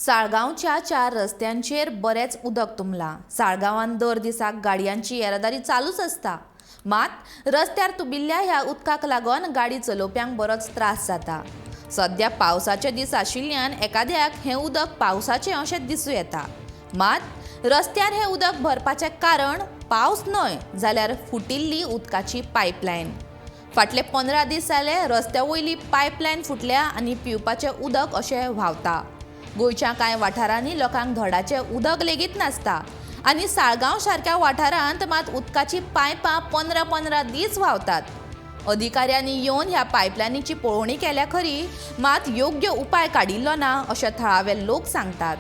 साळगांवच्या चार रस्त्यांचेर बरेंच उदक तुंबलां. साळगांवांत दर दिसाक गाडयांची येरादारी चालूच आसता. मात रस्त्यार तुबिल्ल्या ह्या उदकाक लागून गाडी चलोवप्यांक बरोच त्रास जाता. सद्या पावसाचे दीस आशिल्ल्यान एकाद्याक हें उदक पावसाचें अशें दिसूं येता. मात रस्त्यार हें उदक भरपाचें कारण पावस न्हय जाल्यार फुटिल्ली उदकाची पायपलायन. फाटले 15 दीस जाले रस्त्या वयली पायपलायन फुटल्या आनी पिवपाचें उदक अशें व्हांवता. गोंयच्या कांय वाठारांनी लोकांक धडाचें उदक लेगीत नासता आनी साळगांव सारक्या वाठारांत मात उदकाचीं पायपां 15-15 दीस व्हांवतात. अधिकाऱ्यांनी येवन ह्या पायपलायनीची पळोवणी केल्या खरी, मात योग्य उपाय काडिल्लो ना अशें थळावे लोक सांगतात.